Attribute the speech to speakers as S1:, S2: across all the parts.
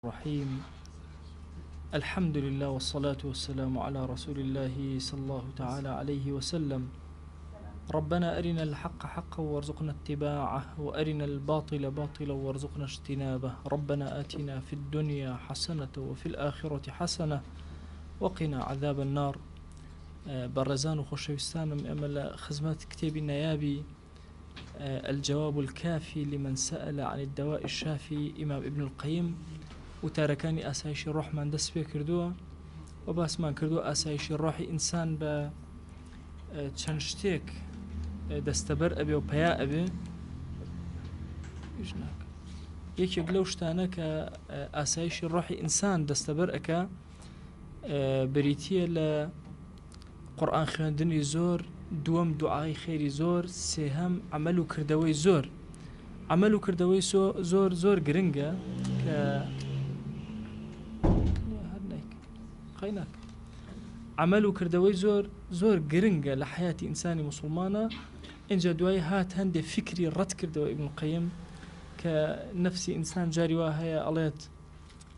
S1: الرحيم الحمد لله والصلاة والسلام على رسول الله صلى الله تعالى عليه وسلم ربنا أرنا الحق حقا وارزقنا اتباعه وأرنا الباطل باطلا وارزقنا اجتنابه ربنا آتنا في الدنيا حسنة وفي الآخرة حسنة وقنا عذاب النار بەڕێزان و خۆشەویستانم ئێمە لە خزمەت کتێبی نایابی الجواب الكافي لمن سأل عن الدواء الشافي ئیمام ابن القیم وتارەکانی ئاسایشی ڕۆحمان دەست پێ کردووە و باسمان کردووە ئاسایشی ڕۆحی ئینسان بە چەند شتێک دەستەبەر ئەبێ و پیا ئەبێ یەکێک لەو شتانە کە ئاسایشی ڕۆحی ئینسان دەستەبەر ئەکا بریتییە لە قورئان خوێندنی زۆر، دووەم دوعای خێری زۆر، سێهەم عەمەل و کردەوەی زۆر. عەمەل و کردەوەی زۆر زۆر گرنگە کە عەمەل و کردەوەی زۆر زۆر گرنگە لە حیاتی ئینسانی مسلمانە اینجا دوای هات هەندێک فکری ڕەت کردەوە ئیبن قەیم کە نفسی ئینسان جاری وا هەیە ئەڵێت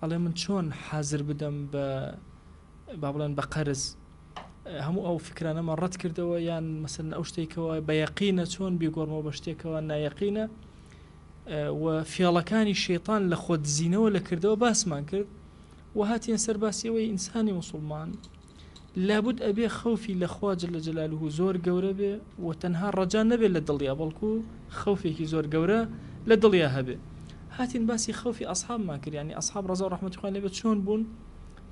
S1: ئەڵێ من چۆن حازر بدەم بە با بڵێن بە قەرز هەموو ئەو فکرانەمان ڕەت کردەوە یان مەسەن ئەو شتێکەوە بە یەقینە چۆن بیگۆڕمەوە بە شتێکەوە نایەقینە و فێڵەکانی شەیتان لە خۆدزینەوە لە کردەوە باسمان کرد و هاتیە سەر باسی ئەوەی ئینسانی موسڵمان لابد ئەبێ خەوفی لە خوا جل جلاله زۆر گەورە بێ و تەنها ڕەجا نەبێ لە دڵیا بەڵکو خەوفێکی زۆر گەورە لە دڵیا هەبێ هاتین باسی خەوفی ئەصحابمان کرد یعنی ئەصحاب ڕەزا و ڕەحمەتی خوای لێ چۆن بوون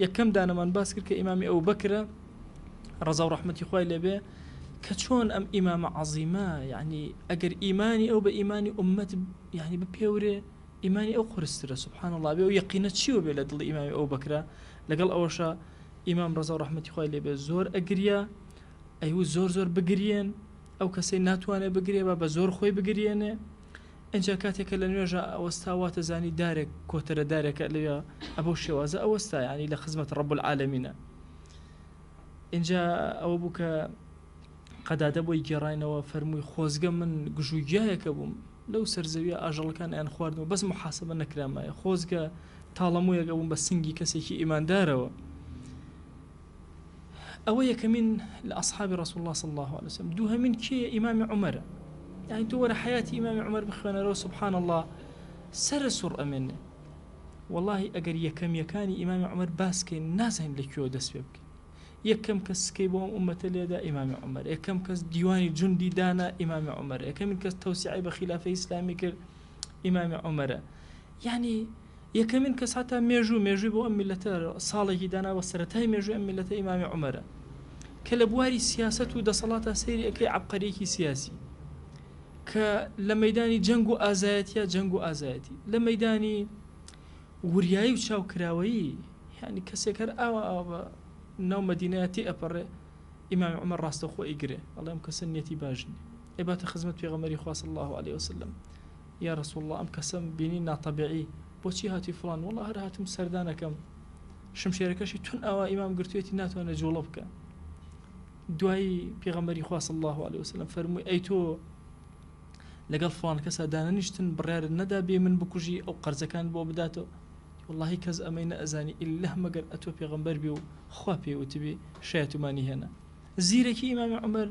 S1: یەکەم دانەمان باس کرد کە ئیمامی ئەو بەکرە ڕەزا و ڕەحمەتی خوای لێبێ کە چۆن ئەم ئیمامە عەزیمە یعنی ئەگەر ئیمانی ئەو بە ئیمانی ئومەت یعنی بپێورێ ئیمانی ئەو قورسترە سبحان اللە بێ ئەو یەقینە چیوە بێ لە دڵی ئیمامی ئەو بەکرە لەگەڵ ئەوەشا ئیمام ڕەزا و ڕەحمەتی خوای لێ بێ زۆر ئەگریا ئەیوت زۆر زۆر بگریێن ئەو کەسەی ناتوانێ بگرێ با بە زۆر خۆی بگریێنێ ئینجا کاتێک کە لە نوێژە ئەوەستا واتەزانی دارێک کۆتەرە دارێکە لەوێ ئەبەو شێوازە ئەوەستا یعنی لە خزمەت ڕب العالمینە ئینجا ئەوە بوو کە قەدادە بۆی گێڕاینەوە فەرمووی خۆزگە من گژوگیایەکە بووم لەو سەر زەویە ئاژەڵەکان ئەیان خواردمەوە بەس محاسبە نەکرامایە خۆزگە تاڵەموویەک ئەبووم بە سنگی کەسێکی ئیماندارەوە ئەوە یەکەمین لە ئەصحابی رسول الله صلی الله علیه وسلم دووهەمین کێیە ئیمامی عومەرە یعنی تۆ وەرە حیاتی ئیمامی عومەر بخوێنەرەوە سبحان الله سەر سوڕ ئەمێنێ واللهی ئەگەر یەکەمیەکانی ئیمامی عومەر باسکەین نازانین لە کوێوە دەست پێ بکەین یەکەم کەس سکەی بۆ ئەم ئوممەتە لێدا ئیمامی عومەر، یەکەم کەس دیوانی جوندی دانا ئیمامی عومەرە، یەکەمین کەس تەوسیعەی بە خیلافەی ئیسلامی کرد ئیمامی عومەرە. یعنی یەکەمین کەس حتا مێژوو مێژووی بۆ ئەم میلەتە ساڵێکی دانا بە سەرەتای مێژووی ئەم میلەتە ئیمامی عومەرە کە لە بواری سیاسەت و دەسەڵاتە سەیری ئەکەی عەبقەریەکی سیاسی کە لە مەدانی جەنگ و ئازایەتە جەنگ و ئازایەتی لە مەدانی وریایی و چاوکراوەیی یانی کەسێک هەر ئاوا ئاوا بە ناو مەدینەیا تێ ئەپەڕێ ئیمامی عومەر ڕاستەوخۆ ئەیگرێ ئەڵێ ئەم کەسە نیەتی باش نیە ئەیباتە خزمەت پێغەمبەری خوا صلی اللە علیە وسلم یا رسول اللە ئەم کەسەم بینی ناتەبیعی بۆچی هاتوی فڵان وەڵا هەر هاتم سەردانەکەم شمشێرەکەشی تون ئاوا ئیمام گرتوێتی ناتوانێت جوڵە بکە دوایی پێغەمبەری خوا صلی اللە علیه وسلم فەرمووی ئەی تۆ لەگەڵ فڵان کەسا دانەنیشتن بڕیارت نەدا بێ من بکوژی ئەو قەرزەکان بۆ بداتەوە وەڵاهی کەس ئەمەی نەئەزانی ئیللە مەگەر ئەتۆ پێغەمبەر بی و خوا پێی وتبی شایەتومانی هێنا زیرەکی ئیمامی عومەر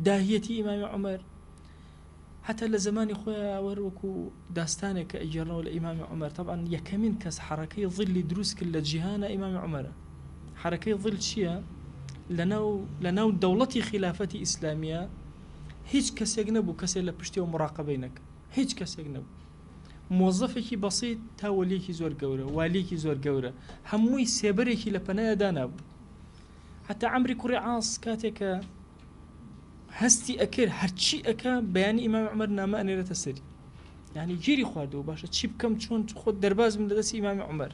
S1: داهیەتی ئیمامی عومەر حتا لە زمانی خۆیان وەر وەکو داستانێک کە ئەگێڕنەوە لە ئیمامی عومەر طبعا یەکەمین کەس حەرەکەی ظلی دروست کرد لە جیهانە ئیمامی عومەرە حەرەکەی ظل چییە لەناو لەناو دەوڵەتی خیلافەتی ئیسلامیە هیچ کەسێک نەبوو کەسێ لە پشتیەوە مڕاقەبەی نەکا هیچ کەسێک نەبوو مۆزەفێکی بەسیت تا وەلیەکی زۆر گەورە والیەکی زۆر گەورە هەمووی سێبەرێکی لە پەنایا دانابوو حتا عەمری کوڕی عاص کاتێک کە هەستی ئەکرد هەرچی ئەکا بەیانی ئیمام عومەر نامە ئەنێرێتە سەری یعنی گیری خواردەوە باشە چی بکەم چۆن خۆت دەرباز بم لە دەستی ئیمامی عومەر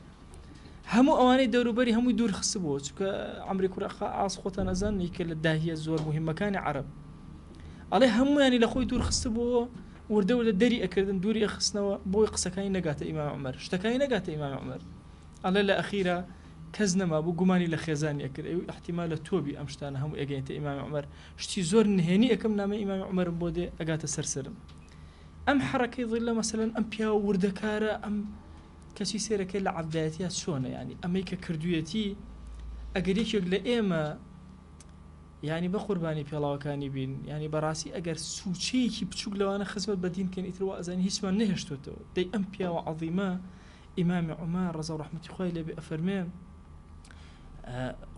S1: هەموو ئەوانەی دەوروبەری هەمووی دوور خستبووە چونکە عەمری کوڕی عاص خۆتان ئەزانن یەکێ لە داهیە زۆر مهمەکانی عەرەب ئەڵێ هەموویانی لە خۆی دوور خستبووەوە وردە وردە دەری ئەکردن دووری ئەخستنەوە بۆی قسەکانی نەگاتە ئیمام عومەر شتەکانی نەگاتە ئیمام عومەر ئەڵێ لە ئەخیرا کەس نەمابوو گومانی لە خێزانی ئەکرد ئەی ئیحتیمالە تۆ بی ئەم شتانە هەموو ئەگەیەنتە ئیمام عومەر شتی زۆر نهێنی ئەکەم نامەی ئیمام عومەرم بۆ دێ ئەگاتە سەر سەرم ئەم حەڕەکەی ظلە مەسەلەن ئەم پیاوە وردەکارە ئەم. کەچی سێرەکەی لە عەبدایەتیا چۆنە یانی ئەمەی کە کردویەتی ئەگەر یەکێک لە ئێمە یانی بە قوربانی پێڵاوەکانی بین یانی بەڕاستی ئەگەر سوچەیەکی بچوک لەوانە خزمەت بە دین کەین ئیتر وا ئەزانین هیچمان نەهێشتۆتەوە دەی ئەم پیاوە عەزیمە ئیمامی عومەر ڕەزا و ڕەحمەتی خوای لێبێ ئەفەرمێ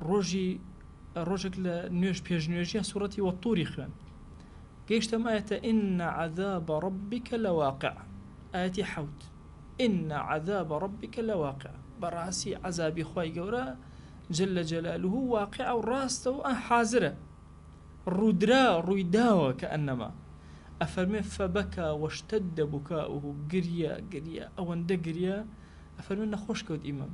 S1: ڕۆژی ڕۆژێک لە نوێژ پێش نوێژیە سوڕەتی وەتوری خوێن گەیشتەم ئاەتە إن عذاب ربك لواقع ئاەتی حوت إن عذاب ربك لواقع بەڕاستی عەزابی خوای گەورە جل جلاله واقعە و ڕاستە و حازرە ڕوودرا ڕوویداوە کەئەنەما ئەفەرمێ فبکا واشتد بکاؤه گریا گریا ئەوەندە گریا ئەفەرمێ نەخۆش کەوت ئیمام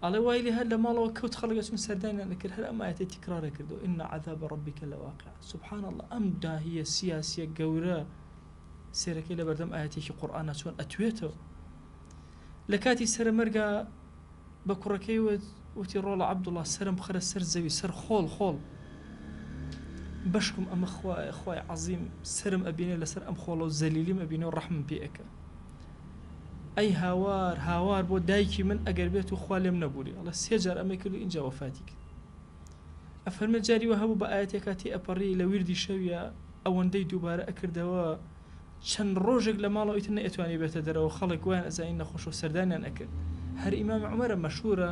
S1: ئەڵێ وای لێ هەر لە ماڵەوە کەوت خەڵک ئەچوون سەردانیان ئەکرد هەر ئەم ئایەتەی تکرار ئەکردەوە إن عذاب ربک لواقع سبحان اللە ئەم داهیە سیاسیە گەورە سێرەکەی لەبەردەم ئایەتێکی قورئانا چۆن ئەتوێتەوە لە کاتی سەرەمەرگا بە کوڕەکەی وت وتی ڕۆڵە عەبدوڵا سەرم بخەرە سەر زەوی سەر خۆڵ خۆڵ بەشکم ئەمە خوایە خوای عەزیم سەرم ئەبینێ لەسەر ئەم خۆڵە و زەلیلیم ئەبینێ و ڕەحمم پێ ئەکا ئەی هاوار هاوار بۆ دایکی من ئەگەر بێت و خوا لێم نەبووری ئەڵێ سێ جار ئەمەی کرد و ئینجا وەفاتی کرد ئەفەرمێ جاری وا هەبوو بە ئایەتێکا تێ ئەپەڕی لە ویردی شەویا ئەوەندەی دووبارە ئەکردەوە چەند ڕۆژێک لە ماڵەوە ئیتر نەئەتوانی بێتە دەرەوە خەڵک وایان ئەزانی نەخۆشە و سەردانیان ئەکرد هەر ئیمام عومەرە مەشهورە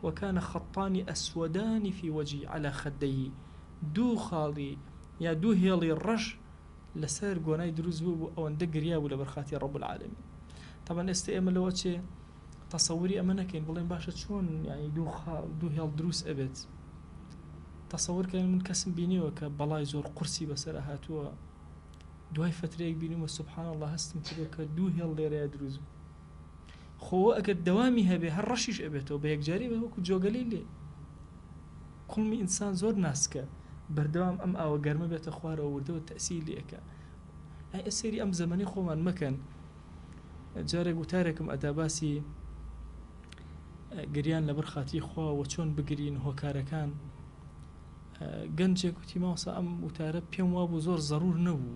S1: وکان خطان اسودان فی وجهی علی خدیه دوو خاڵی یا دوو هێڵی ڕەش لەسەر گۆنای دروست بوو بوو ئەوەندە گریا بوو لەبەر خاتری رب العالمین تەبعەن ئێستا ئێمە لەوە چێ تەسەوری ئەمە نەکەین بڵێن باشە چۆن یعنی دوو خاڵ دوو هێڵ دروست ئەبێت تەسەور کەن من کەسم بینیوە کە بەڵای زۆر قورسی بەسەر هاتووە دوای فترەیەک بینیمە سبحان الله هەستم کردو کە دوو هێڵ لێرەیە دروست بوو خۆ ئەگەر دەوامی هەبێ هەر ڕەشیش ئەبێتەوە بە یەکجاری بە وەکو جۆگەلەی لێ کوڵمی ئینسان زۆر ناسکە بەردەوام ئەم ئاوە گەرمە بێتە خوارەوە وردەوە تەسیری لێ ئەکا ئەی سەیری ئەم زەمەنی خۆمان مەکەن جارێک وتارێکم ئەدا باسی گریان لەبەر خاتری خوا وە چۆن بگرین هۆکارەکان گەنجێک وتی مامۆستا ئەم وتارە پێم وابوو زۆر زەرور نەبوو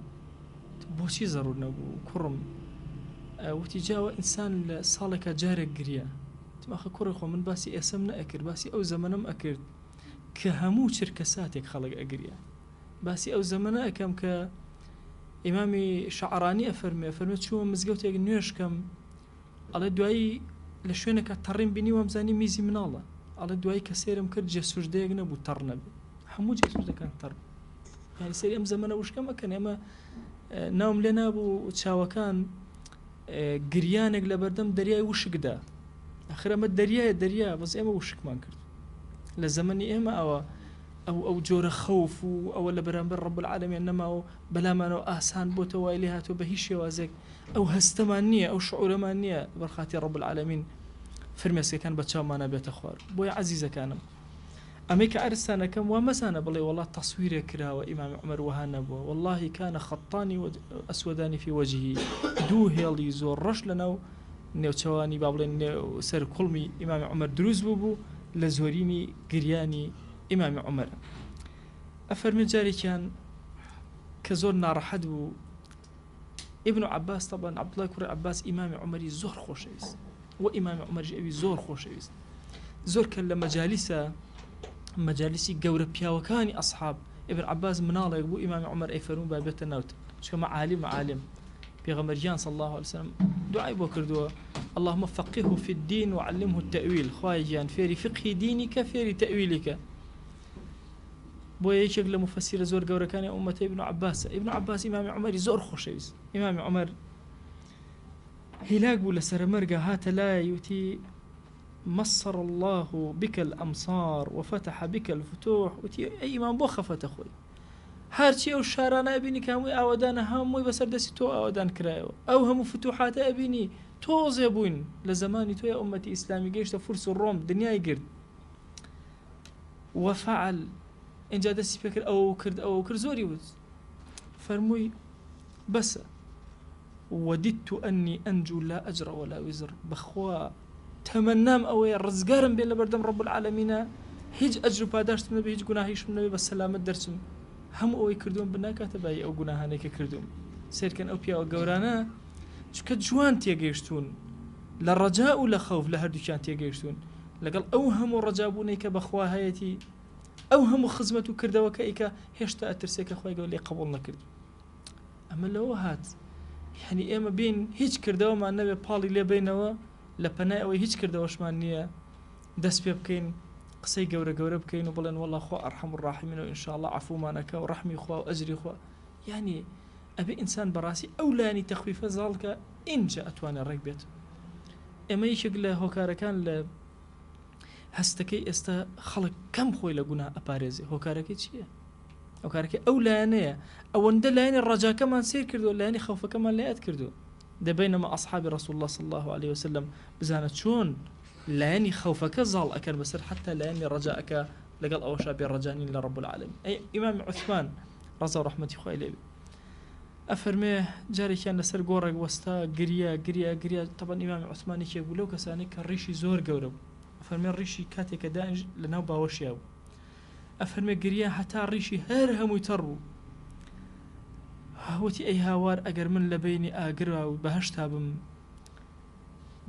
S1: بۆچی زەرور نەبوو کوڕم وتی جاوە ئینسان لە ساڵێکا جارێک گریا وتم ئاخە کوڕی خۆ من باسی ئێسەم نەئەکرد باسی ئەو زەمەنەم ئەکرد کە هەموو چرکە ساتێک خەڵک ئەگریا باسی ئەو زەمەنە ئەکەم کە ئیمامی شەعرانی ئەفەرمێ ئەفەرمێ چوومە مزگەوتێک نوێژکەم ئەڵێ دوایی لە شوێنێکا تەڕیم بینی وامزانی میزی مناڵە ئەڵێ دوایی کە سێرم کرد جێ سوژدەیەک نەبوو تەڕ نەبێ هەموو جێ سوژدەکان تەڕ بوو یعنی سەیری ئەم زەمەنە وشکە مەکەن ئێمە ناوم لێ نابوو چاوەکان گریانێک لە بەردەم دەریای وشکدا ئەخر ئەمە دەریایە دەریا بەس ئێمە وشکمان کرد لە زەمەنی ئێمە ئەوە ئەو ئەو جۆرە خەوف و ئەوە لە بەرامبەر ڕەب العالمین نەماوە بەلامانەوە ئاسان بۆتە وای لێ هاتووە بە هیچ شێوازێک ئەو هەستەمان نییە ئەو شعورەمان نییە لەبەر خاتری ڕەب العالمین فرمێسکەکان بە چاومانا بێتە خوار بۆیە عەزیزەکانم ئەمەی کە عەرزتان ئەکەم وا مەزانە بڵێ وەڵا تەسویرێک کراوە ئیمامی عومەر وەها نەبووە واللهی کان خطانی اسودانی فی وجهی دوو هێڵی زۆر ڕەش لەناو نێوچەوانی با بڵێن سەر کوڵمی ئیمامی عومەر دروست بوو بوو لە زۆرینی گریانی ئیمامی عومەر ئەفەرمێ جارێکیان کە زۆر ناڕەحەت بوو ابن عباس طبعا عبدالله کوڕی عباس ئیمامی عومەری زۆر خۆشەویست و ئیمامی عومەریش ئەوی زۆر خۆشەویست زۆر کە لە مەجالیسە مەجالیسی گەورە پیاوەکانی ئەصحاب ابن عباس مناڵێک بوو ئیمامی عومەر ئەی فەرموو با بێتە ناوت چونکە معالم معالم پێغەمبەر گیان صلی الله علیه وسلم دوعای بۆ کردووە اللهم فقهه في الدين وعلمه التأويل خوای گیان فێری فقهی دینی کە فێری تەویلی کە بۆیە یەکێک لە موفەسیرە زۆر گەورەکانی ئەم ئوممەتە ئیبن عەباسە. ئیبن عەباس ئیمامی عومەری زۆر خۆشەویست. ئیمامی عومەر هیلاک بوو لە سەرەمەرگا هاتە لای وتی مصر الله بك الأمصار وفتح بك الفتوح وتی ئەی ئیمام بۆ خەفەتە خۆی هەرچی ئەو شارانە ئەبینی کە هەمووی ئاوەدانە هەمووی بەسەر دەستی تۆ ئاوەدان کرایەوە ئەو هەموو فتوحاتە ئەبینی تۆزێ بووین لە زەمانی تۆی ئومەتی ئیسلامی گەیشتە فورس و ڕۆم دنیای گرت وفعل ئینجا دەستی پێکرد ئەوە و کرد ئەوە و کرد زۆری وت فەرمووی بەسە وددت أني أنجو لا أجر ولا وزر بەخوا تەمەنام ئەوەیە ڕزگارم بێ لەبەردەم ڕب العالمینە هیچ ئەجر و پاداشتم نەبێ هیچ گوناهیشم نەبێ بە سەلامەت دەرچم هەموو ئەوەی کردوم بناکاتە بایی ئەو گوناهانەی کە کردوم سێرکەن ئەو پیاوە گەورانە چونکە جوان تێگەیشتوون. لە ڕەجا و لە خەوف لە هەردووکیان تێگەیشتوون لەگەڵ ئەو هەموو ڕەجابوونەی کە بەخوا هەیەتی ئەو هەموو خزمەت و کردەوە کە ئیکا هێشتا ئەترسێ کە خوای گەورە لێی قبوڵ نەکرد ئەمە لەوە هات یعنی ئێمە بین هیچ کردەوەمان نەبێ پاڵی لێ بینەوە لە پەنای ئەوەی هیچ کردەوەشمان نییە دەست پێ بکەین قسەی گەورە گەورە بکەین و بڵێن وەڵا خوا ئەرحەم الراحمین و ئینشاءاللە عەفومانەکە و ڕەحمی خوا و ئەجری خوا یعنی ئەبێ ئینسان بەڕاستی ئەو لایەنی تەخویفە زاڵ کە ئینجا ئەتوانێ ڕێک بێت ئێمە یەکێک لە هۆکارەکان لە هەستەکەی ئێستا خەڵک کەم خۆی لە گوناه ئەپارێزێ هۆکارەکەی چییە؟ هۆکارەکەی ئەو لایەنەیە ئەوەندە لایەنی ڕەجاکەمان سیر کردو لایەنی خەوفەکەمان لایەت کردو دەبینەمە ئەصحابی ڕسول الله صلی الله عليه وسلم بزانە چۆن لایەنی خەوفەکە زاڵ ئەکەن بەسەر حتا لایەنی ڕەجاکە لەگەڵ ئەوەشا بێ ڕەجانین لە ڕب العالمین ئەی ئیمام عوثمان ڕەزا و ڕەحمەتی خوای لێ بێ ئەفەرمێ جارێکیان لەسەر گۆڕێک وەستا گریا گریا گریا تەبەن ئیمامی عوسمان یەکێک بوو لەو کەسانەی کە ڕیشی زۆر گەورە بوو ئەفەرمێ ڕیشی کاتێک کە دانیش لەناو باوەشیا بوو ئەفەرمێ گریا هەتا ڕیشی هەر هەمووی تەڕ بوو وتی ئەی هاوار ئەگەر من لە بینی ئاگرا و بەهەشتا بم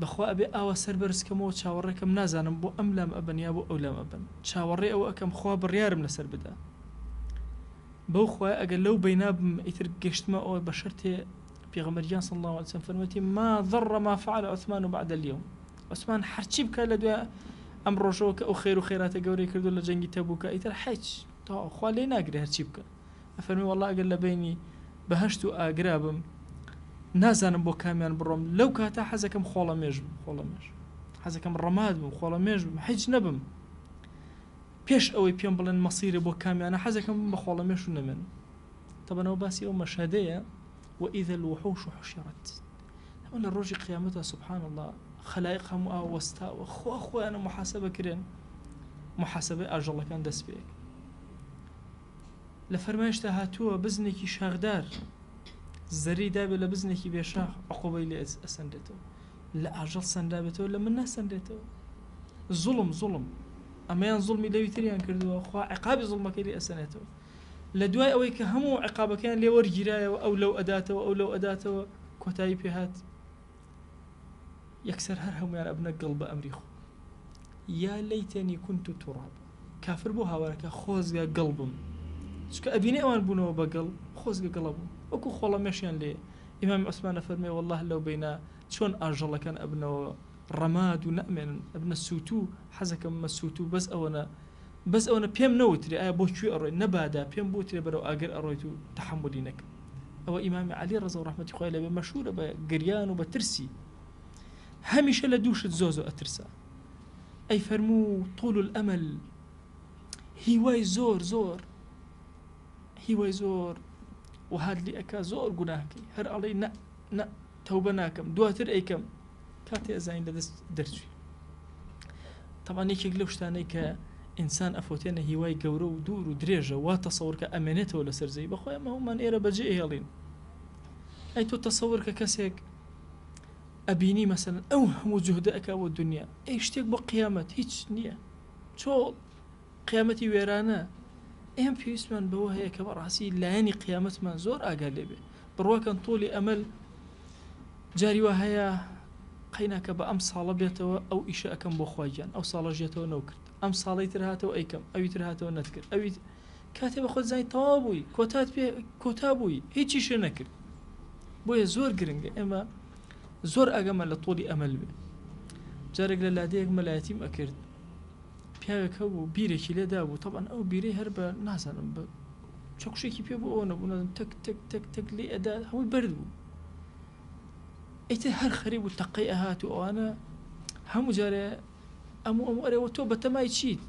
S1: بەخوا ئەبێ ئاوا سەر بەرز کەمەوە چاوەڕێکەم نازانم بۆ ئەم لام ئەبەن یا بۆ ئەو لام ئەبەن چاوەڕێ ئەوە ئەکەم خوا بڕیارم لەسەر بدا بەو خوایە ئەگەر لەو بەینا بم ئیتر گەشتمە ئەوە بە شەرتێ پێغەمبەر گیان صلی الله علیه وسلم فەرموویەتی ما ضر ما فعل عثمان بعد اليوم عثمان هەرچی بکات لە دوای ئەم ڕۆژەوە کە ئەو خێر و خێراتە گەورەی کردو لە جەنگی تەبوکە ئیتر حیچ تەواو خوا لێ ناگرێ هەرچی بکە ئەفەرمی وەڵا ئەگەر لە بەینی بەهەشت و ئاگرا بم نازانم بۆ کامیان بڕۆم لەو کاتە حەزەکەم خۆڵەمێژ بم خۆڵەمێژ حەزەکەم ڕەماد بم خۆڵەمێژ بم هیچ نەبم پێش ئەوەی پێم بڵێن مەسیرە بۆ کامیانە حەزەکەم بم بە خۆڵەمێش و نەمێنم تەبەنەوە باسی ئەو مەشهدەیە وإذا الوحوش حشرت ئەمە لە ڕۆژی قیامەتە سبحان الله خەلایق هەموو ئاو وەستاوە خوا خۆیانە محاسبە کرێن محاسبەی ئاژەڵەکان دەست پێک لە فەرمایشتا هاتووە بزنێکی شاخدار زەرەی دابێ لە بزنێکی بێ شاخ عقوبەی لێ ئەسەنرێتەوە لە ئاژەڵ سەنرابێتەوە لە من ناسەنرێتەوە زوڵم زوڵم ئەمەیان زوڵمی لەوی تریان کردووە خوا عقابی زوڵمەکەی لێ ئەسەنێتەوە لە دوای ئەوەی کە هەموو عقابەکەیان لێ وەرگیرایەوە ئەو لەو ئەداتەوە ئەو لەو ئەداتەوە کۆتایی پێهات یەکسەر هەر هەموویان ئەبنە گڵ بە ئەمری خوا یا لەیتەنی کونت تورابا کافر بۆ هاوارەکە خۆزگە گڵ بم چونکە ئەبینێ ئەوان بوونەوە بە گڵ خۆزگە گڵە بوو وەکو خۆڵەمێشیان لێ ئیمام عوسمان ئەفەرمێ والله لەو بەینا چۆن ئاژەڵەکان ئەبنەوە ڕەماد و نەمێنن ئەبنە سووتوو حەزەکەم مە سووتوو بەس ئەوەنە بەس ئەوەنە پێم نەوترێ ئایا بۆ کوێ ئەڕۆی نەبادا پێم بوترێ بەرەو ئاگر ئەڕۆیت و تەحەمولی نەکەم ئەوە ئیمامی عەلی ڕەزا و ڕەحمەتی خوای لێبێ مەشهورە بە گریان و بە ترسی هەمیشە لە دوو شت زۆ زۆ ئەترسا ئەی فەرموو طول الامل هیوای زۆر زۆر هیوای زۆر وهات لێ ئەکا زۆر گوناهکەی هەر ئەڵێ نە نە تەوبە ناکەم دواتر ئەیکەم کاتێ ئەزانین لە دەست دەرچووی تەبعەن یەکێک لەو شتانەی کە ئینسان ئەفۆتێنە هیوای گەورە و دوور و درێژە وا تەسەور کە ئەمێنێتەوە لەسەر زەوی بەخۆی ئەمە هەموومان ئێرە بەجێ ئەهێڵین ئەی تۆ تەسەور کە کەسێک ئەبینی مەسەلەن ئەو هەموو جوهدە ئەکا بۆ دنیا ئەی شتێک بۆ قیامەت هیچ نییە چۆڵ قیامەتی وێرانە ئێم پێویستمان بەوە هەیە کە بەڕاستی لایەنی قیامەتمان زۆر ئاگا لێبێ بڕواکەن تۆلی ئەمەل جاری وا هەیە قەیناکە بە ئەم ساڵە بێتەوە ئەو ئیشە ئەکەم بۆ خوا گیان ئەو ساڵەش یەتەوە نەوکرد ئەم ساڵەی تر هاتەوە ئەیکەم ئەوی تر هاتەوە نەتکرد ئەوی کاتێ بە خۆت زانی تەواو بووی کۆتات پێ کۆتا بووی هیچیشە نەکرد بۆیە زۆر گرنگە ئێمە زۆر ئاگەمان لە تۆڵی ئەمەل بێ جارێک لە لادەیەک مەلایەتیم ئەکرد پیاوێک هەبوو بیرێکی لێدا بوو تەبەن ئەو بیرەی هەر بە نازانم بە چەکوشێکی پێ بوو ئەوە نەبوو نازانم تەک تەک تەک تەک لێ ئەدا هەمووی بەرد بوو ئیتر هەر خەریک بوو تەقەی ئەهات و ئەوانە هەموو جارێ ئەم و ئەم ئەرێ وە تۆ بەتەمای چیت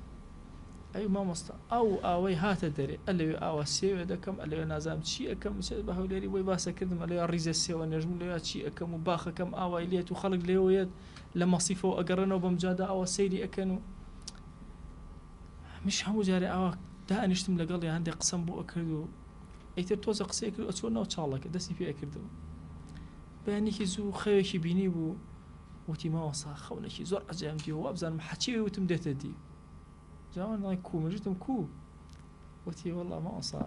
S1: ئەی مامۆستا ئەو ئاوەی هاتە دەرێ ئەلەوێ ئاوا سێوێ دەکەم ئەلەوێ نازانم چی ئەکەم بە هەولێری بۆی باسە کردم ئەلەوێ ڕیزە سێوە نێژم لەوێ چی ئەکەم و باخەکەم ئاوای لێت و خەڵک لێوەیەت لە مەسیفەوە ئەگەڕێنەوە بەم جادە ئاوا سەیری ئەکەن و منیش هەموو جارێ ئاوا دائەنیشتم لەگەڵیا هەندێک قسەم بۆ ئەکرد و ئیتر تۆزە قسەی کرد ئەچووە ناو چاڵەکە دەستی پێ ئەکردەوە بەیانێکی زوو خەوێکی بینی بوو وتی مامۆستا خەونێکی زۆر عەجایبم دیوە وابزانم حەچی وتم دێتە دی جاوان دەڵێ کو مژتم کو وتی وەڵا مامۆستا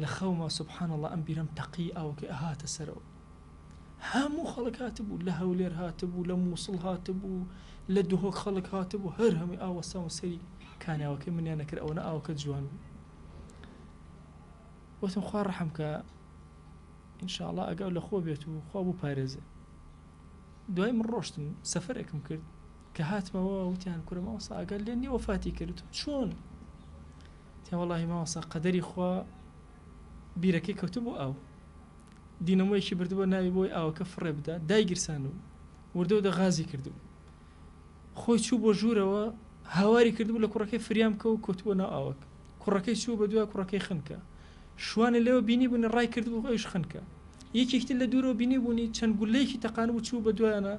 S1: لە خەوما سبحان الله ئەم بیرم تەقی ئاوەکەی ئەهاتە سەرەوە. هەموو خەڵک هاتبوو، لە هەولێر هاتبوو، لە مووسڵ هاتبوو، لە دهۆک خەڵک هاتبوو، هەر هەمووی ئاو وەستان و سەیری کانیاوەکەی منیان ئەکرد، ئەوەنە ئاوەکە جوان بوو. وتم خوا ڕەحم کە ان شاء اللە ئەگەر لە خۆ بێت و خوا بپارێزێ. دوای من ڕۆشتم سەفەرێکم کرد کە هاتمەوە وتیان کورە مامۆستا ئاگات لێ نییە وەفاتی کرد وتم چۆن؟ تیان وەڵاهی مامۆستا قەدەری خوا بیرەکەی کەوتبوو ئاو دینەمۆیەکی بردبووە ناوی بۆی ئاوەکە فڕێ بدا دایگیرسان و وردە وردە غازی کردبوو خۆی چوو بۆ ژوورەوە هاواری کردبوو لە کوڕەکەی فریام بکە و کەوتبووە ناو ئاوەکە کوڕەکەی چوو بە دوای کوڕەکەی خنکا شوانێ لێوە بینیبوونی ڕای کردبوو ئەویش خنکا یەکێکی تر لە دوورەوە بینیبوونی چەند گوللەیەکی تەقاندبوو چوو بە دوایانا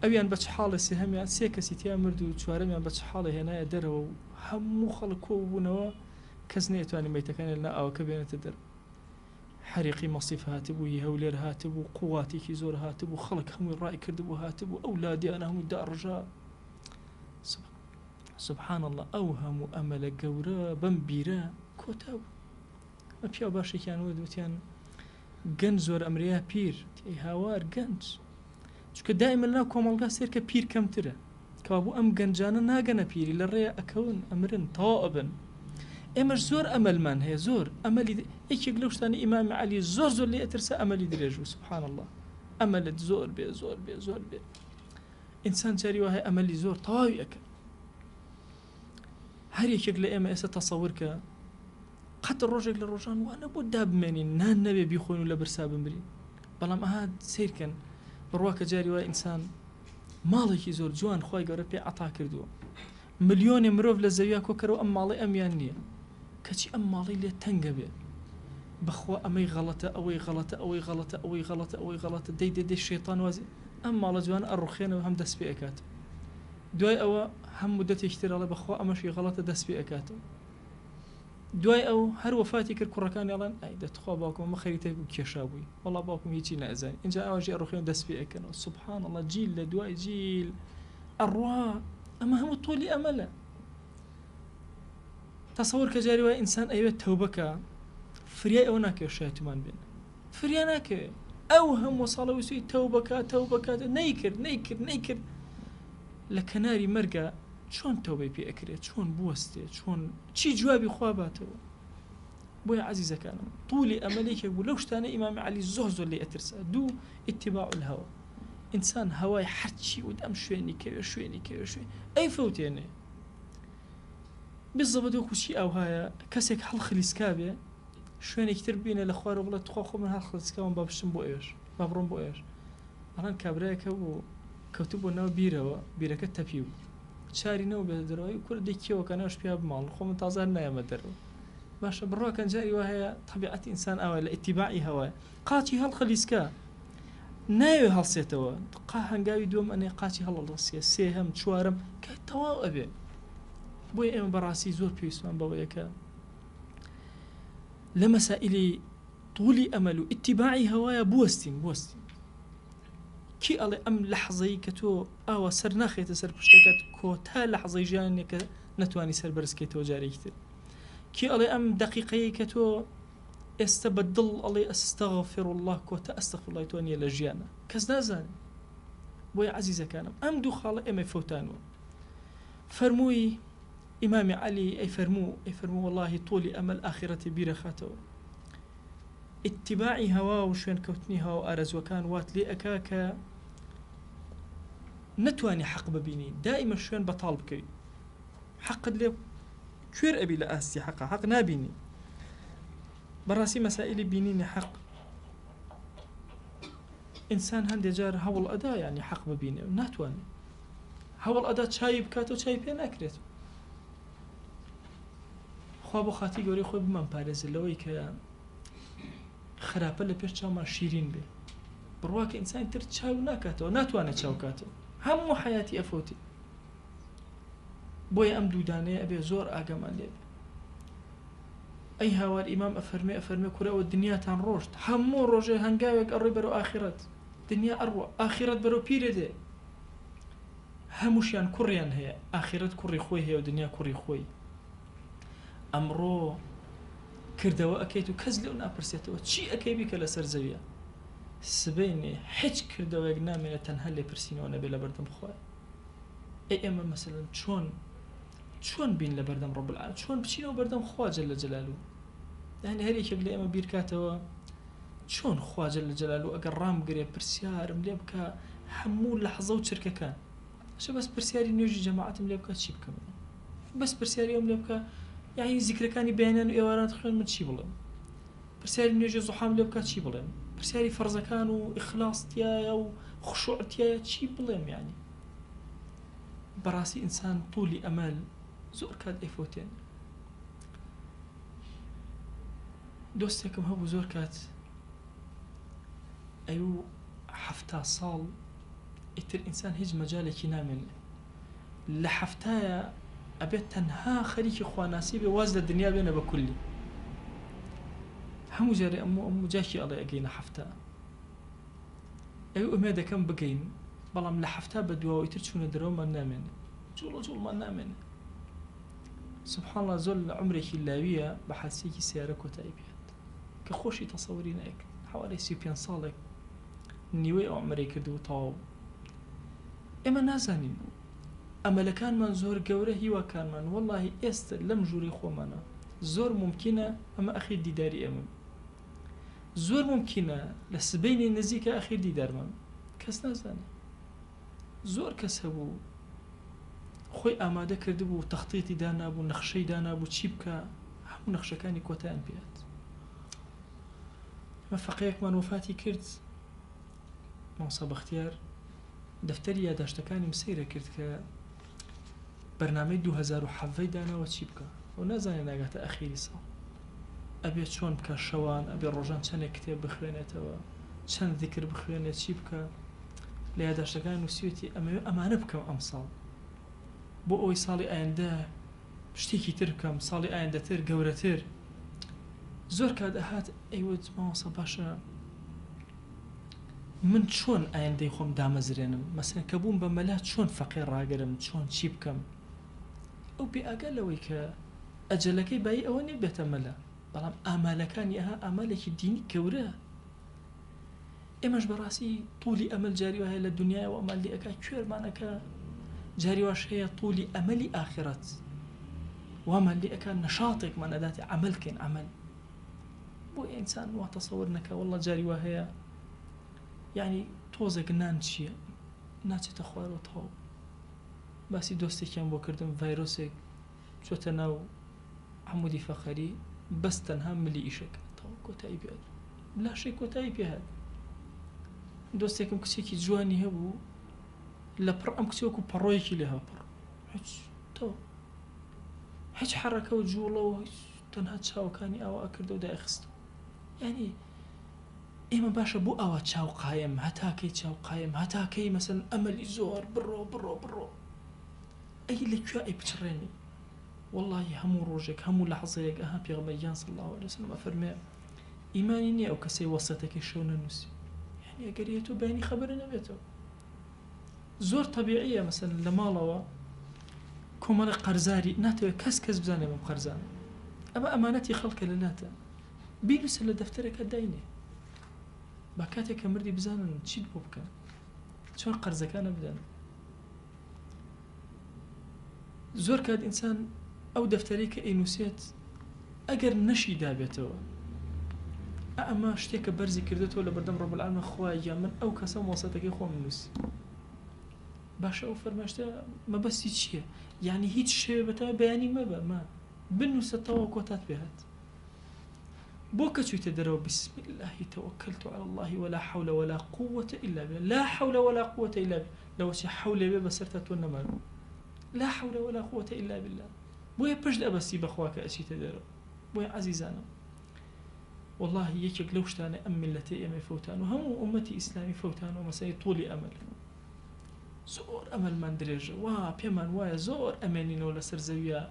S1: ئەویان بە چ حاڵێ سێهەمیان سێ کەسی تیا مرد و چوارەمیان بە چ حاڵێ هێنایە دەرەوە و هەموو خەڵک کۆ ببوونەوە کەس نەیەتوانی مەیتەکانی لەناو ئاوەکە بێنێتە دەرەوە. حەریقی مەسیف هاتبوو، هی هەولێر هاتبوو، قواتێکی زۆر هاتبوو، خەڵک هەمووی ڕای کردبوو هاتبوو، ئەو لادێیانە هەمووی داڕژا. سبحان اللە ئەو هەموو ئەمەلە گەورە بەم بیرە کۆتا بوو. ئە پیاو باشێکیان وت وتیان گەنج زۆر ئەمرێ یا پیر؟ ئەی هاوار گەنج. چونکە دائیمە لەناو کۆمەڵگا سێرکە پیر کەمترە. کەوابوو ئەم گەنجانە ناگەنە پیری لە ڕێیا ئەکەون ئەمرن تەواو ئەبن ئێمەش زۆر ئەمەلمان هەیە زۆر ئەمەلی یەکێک لەو شتانەی ئیمامی عەلی زۆر زۆر لێ ئەترسا ئەمەلی درێژ بوو سبحان اللە ئەمەلت زۆر بێ زۆر بێ زۆر بێ ئینسان جاری وا هەیە ئەمەلی زۆر تەواوی ئەکە هەر یەکێک لە ئێمە ئێستا تەسەور کە قەت ڕۆژێک لە ڕۆژان وا نەبوو دابمێنین نان نەبێ بیخۆین و لە برسا بمرین بەڵام ئەها سیرکەن بڕوا کە جاری وا ئینسان ماڵێکی زۆر جوان خوای گەورە پێ عەتا کردووە ملیۆنێ مرۆڤ لە زەویا کۆکەرەوە ئەم ماڵەی ئەمیان نییە کەچی ئەم ماڵەی لێ تەنگە بێ بەخوا ئەمەی غەڵەتە ئەوەی غەڵەتە ئەوەی غەڵەتە ئەوەی غەڵەتە ئەوەی غەڵەتە دەی دەی دەی شەیتان وازی ئەم ماڵە جوانە ئەڕوخێنەوە هەم دەست پێ ئەکات دوای ئەوە هەم مدەتێکی تر ئەڵێ بەخوا ئەمەشی غەڵەتە دەست پێ ئەکاتەوە دوای ئەو هەر وەفاتی کرد کوڕەکانی ئەڵێن ئای دە تخوا باوکم ئەمە خەریتەی بوو کێشا بووی وەڵا باوکم هیچی نەئەزانی ئینجا ئەوانژی ئەڕوخێن دەست پێ ئەکەنەوە سبحان اللە جیل لە دوای جیل ئەڕوا ئەمە هەموو تۆلی ئەمەلە تەسەور کە جاری وای ئینسان ئەیەوێت تەوبە کە فریای ئەوە ناکەوێت شایەتمان بێن فریا ناکەوێت ئەو هەموو ساڵە ویستی تەوبەکە تەوبەکە نەیکرد نەیکرد نەیکرد لە کەناری مەرگا چۆن تەوبەی پێ ئەکرێ چۆن بوەستێ چۆن چی جوابی خوا باتەوە بۆیە عەزیزەکانم طولی ئەمەل یەکێک بوو لەو شتانە ئیمامی عەلی زۆر زۆر لێ ئەترسا دوو اتباع الهوى ئینسان هەوای هەرچی وت ئەم شوێنی کەوێ شوێنی کەوێ شوێن ئەی فەوتێنێ بزەبت وەکو چی ئاوهایە کەسێک هەڵخلیسکا بێ شوێنێکی تر ببینە لە خوارەوە بڵێ تخوا خۆ من هەڵخلیسکاوم با بچم بۆ ئێش با بڕۆم بۆ ئێش ئەڵێن کابرایەک هەبوو کەوتبووە ناو بیرەوە، بیرەکە تەپیبوو. چاری نەبوو بێتە دەرەوە، ئەی کورە دەی کێوەکە ناوش پیا بماڵن، خۆ من تازە هەر نایەمە دەرەوە. باشە بڕوا کەن جاری وا هەیە تەبیعەتی ئینسان ئاوایە لە ئیتیباعی هەوایە. قاچی هەڵخلیسکا نایەوێ هەڵسێتەوە، قا هەنگاوی دووەم ئەنێ قاچی هەڵەڵەسێ، سێهەم، چوارەم کە تەواو ئەبێ. بۆیە ئێمە بەڕاستی زۆر پێویستمان بەوەیە کە لە مەسائیلی طولی ئەمەل و ئیتیباعی هەوایە بوەستین بوەستین کی ئەڵێ ئەم لەحزەی کە تۆ ئاوا سەر ناخەیتە سەر پشتەکەت کۆتا لەحزەی ژیان نیە کە نەتوانی سەر بەرزکەیتەوە جارێکی تر کی ئەڵێ ئەم دەقیقەیە کە تۆ ئێستا بە دڵ ئەڵێ ئەستەغفر الله کۆتا ئەستەغفر اللەی تۆ نیە لە ژیانە کەس نازانێ بۆیە عەزیزەکانم ئەم دوو خاڵە ئێمەی فەوتانوە فەرمووی ئیمامی عەلی ئەی فەرموو ئەی فەرموو وەڵاهی طولی ئەمەل ئاخیرەتی بیرەخاتەوە ئیتیباعی هەوا و شوێنکەوتنی هەوا و ئارەزووەکان وات لێ ئەکا کە نەتوانی حەق ببینی دائیمە شوێن بەتاڵ بکەوی حەقت لێ کوێر ئەبی لە ئاستی حەقا حەق نابینی بەڕاستی مەسائلی بینینی حەق ئینسان هەندێ جار هەوڵ ئەدا یانی حەق ببینێ و ناتوانێ هەوڵ ئەدا چاوی بکاتەوە چاوی پێ ناکرێت خوا بۆ خاتی گەورەی خۆی بمان پارێزێت لەوەی کە خراپە لە پێش چاومان شیرین بێ بڕوا کە ئینسانی تر چاو ناکاتەوە ناتوانێت چاو کاتەوە هەموو حیاتی ئەفەوتی بۆیە ئەم دوودانەیە ئەبێ زۆر ئاگامان لێ بێ ئەی هاوار ئیمام ئەفەرمێ ئەفەرمێ کورە ئەوە دنیاتان ڕۆشت هەموو ڕۆژێ هەنگاوێک ئەڕۆی بەرەو ئاخیرەت دنیا ئەڕوا ئاخیرەت بەرەو پیرێ دێ هەمووشیان کوڕیان هەیە ئاخیرەت کوڕی خۆی هەیە و دنیا کوڕی خۆی ئەمڕۆ کردەوە ئەکەیت و کەس لێو ناپرسێتەوە چی ئەکەی بیکە لەسەر زەویە. سبەینێ هیچ کردەوەیەک نامێنێ تەنها لێپرسینەوە نەبێ لەبەردەم خوایە. ئەی ئێمە مەسەلەن چۆن چۆن بین لەبەردەم رب العالمین چۆن بچینەوە بەردەم خوا جل جلالە یعنی هەر یەکێک لە ئێمە بیرکاتەوە چۆن خوا جل جلالە ئەگەر ڕامگرێ پرسیارم لێ بکا هەموو لەحزە و چرکەکان شە بەس پرسیاری نوێژی جەماعەتم لێ بکا چی بکەم بەس پرسیاری ئەوم لێ بکا یعنی زیکرەکانی بەیانیان و ئێوارانت خوێن من چی بڵێم پرسیاری نوێژی زوحام لێ بکا چی بڵێم پرسیاری فەرزەکان و ئیخلاص تیایە و خشوع تیایە چی بڵێم یعنی بەڕاستی ئینسان طولی ئەمەل زۆر کات ئەیفەوتێنێ دۆستێکم هەبوو زۆر کات ئەیو حەفتا ساڵ ئیتر ئینسان هیچ مەجالێکی نامێنێ لە حەفتایە ئەبێت تەنها خەریکی خواناسی بێ واز لە دنیا بێنە بە کولی هەموو جارێ ئەم و ئەم و جاکی ئەڵێ ئەگەینە حەفتا ئەی ئومێدەکەم بگەین بەڵام لە حەفتا بە دواوە ئیتر چوونە دەرەوەمان نامێنێ جوڵە جوڵمان نامێنێ سبحان اللە زۆر لە عومرێکی لاویە بە حادسەیەکی سەیارە کۆتایی پێهات کە خۆشی تەسەوری نەئەکرد حەوالەی 35 ساڵێک نیوەی ئەو عومرەی کردبوو تەواو بوو ئێمە نازانین ئەمەلەکانمان زۆر گەورە هیواکانمان وەڵاهی ئێستە لەم ژوورەی خۆمانە زۆر مومکینە ئەمە ئەخیر دیداری ئێمە زۆر مومکینە لە سبەینێ نزیکە ئەخیر دیدارمان کەس نازانێ زۆر کەس هەبوو خۆی ئامادە کردبوو تەختیتی دانابوو نەخشەی دانابوو چی بکا هەموو نەخشەکانی کۆتایان پێ هات ئەمە فەقێیەکمان وەفاتی کرد مامۆستا بەختیار دەفتەری یاداشتەکانیم سەیرە کرد کە بەرنامەی 2017 داناوە چی بکە ئەو نازانێ ناگاتە ئەخیری ساڵ ئەبێ چۆن بکە شەوان ئەبێ ڕۆژان چەندێک کتێب بخوێنێتەوە چەند ذکر بخوێنێ چی بکە لە یاداشتەکان نووسیوێتی ئەمەوێ ئەمانە بکەم ئەمساڵ بۆ ئەوەی ساڵی ئایندە شتێکی تر بکەم ساڵی ئایندەتر گەورەتر زۆر کات ئەهات ئەیوت مامۆستا باشە من چۆن ئایندەی خۆم دامەزرێنم مەسەن کە بووم بە مەلا چۆن فەقێ ڕاگرم چۆن چی بکەم ئەو بێ ئاگا لەوەی کە ئەجەلەکەی بایی ئەوە نیە بێتە مەلا بەڵام ئامالەکانی ئەها ئامالێکی دینی گەورە ئێمەش بەڕاستی طولی ئەمەل جاری وا هەیە لە دنیایەوە ئەمان لێ ئەکا کوێرمان ئەکا جاری واش هەیە طولی ئەمەلی ئاخرەت وامان لێ ئەکا نەشاتێکمان ئەداتێ عەمەل کەین عەمەل بۆ ئینسان وا تەسەور نەکا واللە جاری وا هەیە یعنی تۆزێک نان چییە ناچێتە خوارەوە تەواو باسی دۆستێکیان بۆ کردم ڤایرۆسێک چۆتە ناو عەمودی فەقەری بەس تەنها ملی ئیشەکە تەواو کۆتایی پێ هات لاشەی کۆتایی پێ هات دۆستێکم کچێکی جوانی هەبوو لە پڕ ئەم کچە وەکو پەڕۆیەکی لێ هاپڕ هیچ تەواو هیچ حەڕەکە و جوڵە و هیچ تەنها چاوەکانی ئاوا ئەکردەوە دایخست یعنی ئێمە باشە بۆ ئاوا چاو قایم هەتاکەی چاو قایم هەتاکەی مەسەن ئەمەلی زۆر بڕۆ بڕۆ بڕۆ ئەی لە کوێ ئەی پچڕێنی وەڵاهی هەموو ڕۆژێک هەموو لەحزەیەک ئەها پێغەمبەر گیان صلی اللە علیە وسلم ئەفەرمێ ئیمانی نییە ئەو کەسەی وەسێتەکەی شەو نەنووسی یعنی ئەگەر یە تۆ بەیانی خەبەرە نەبێتەوە زۆر تەبیعیە مەسەن لە ماڵەوە کۆمەڵی قەرزاری ناتەوێت کەس کەس بزانێ بەم قەرزانە ئەمە ئەمانەتی خەڵکە لە لاتە بینوسە لە دەفتەرەکە داینێ با کاتێک کە مردی بزانن چیت بۆ بکەن چۆن قەرزەکانە بدەن زۆر کات ئینسان ئەو دەفتەرەی کە ئەینوسێت ئەگەر نەشی دابێتەوە ئا ئەمە شتێکە بەرزی کردێتەوە لە بەردەم ڕەب العالمین خوایە گیان من ئەو کەسەم وەسەتەکەی خۆم نووسی باشە ئەو فەرمایشتە مەبەستی چییە یعنی هیچ شێوێ بەتا بەیانی مەبە ما بنووسە تەواو کۆتات پێ هات بۆ کە چوویتە دەرەوە بسم اللە توکلت علی اللە ولا حول ولا قوة الا بالله لا حول ولا قوة الا بالله لەوەچی حەولێ بێ بەسەرتا تۆ نەماوی لا حول ولا قوة الا بالله بۆیە پشت ئەبەستی بەخوا کە ئەچیتە دەرەوە بۆیە عەزیزانم واللهی یەکێک لەو شتانە ئەم میللەتەی ئێمەی فەوتان و هەموو ئومەتی ئیسلامی فەوتان و مەسەی طولی ئەمەل زۆر ئەمەلمان درێژە وا پێمان وایە زۆر ئەمێنینەوە لەسەر زەویە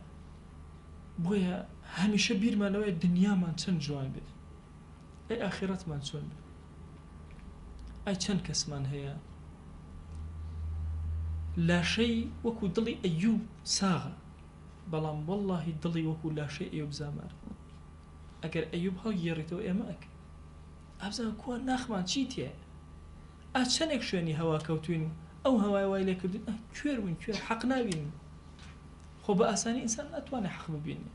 S1: بۆیە هەمیشە بیرمان لەوەیە دنیامان چەند جوان بێت ئەی ئاخیرەتمان چۆن بێت ئای چەند کەسمان هەیە لاشەی وەکو دڵی ئەیوب ساغە بەڵام واللهی دڵی وەکو لاشەی ئەیوب زامارە ئەگەر ئەیوب هەڵگێڕیتەوە ئێمە ئەک. ئابزان کوا ناخمان چی تێ ئا چەندێک شوێنی هەوا کەوتوین ئەو هەوای وای لێ کردوین ئە کوێر بووین کوێر حەق نابینین خۆ بە ئاسانی ئینسان ناتوانێت حەق ببینێ.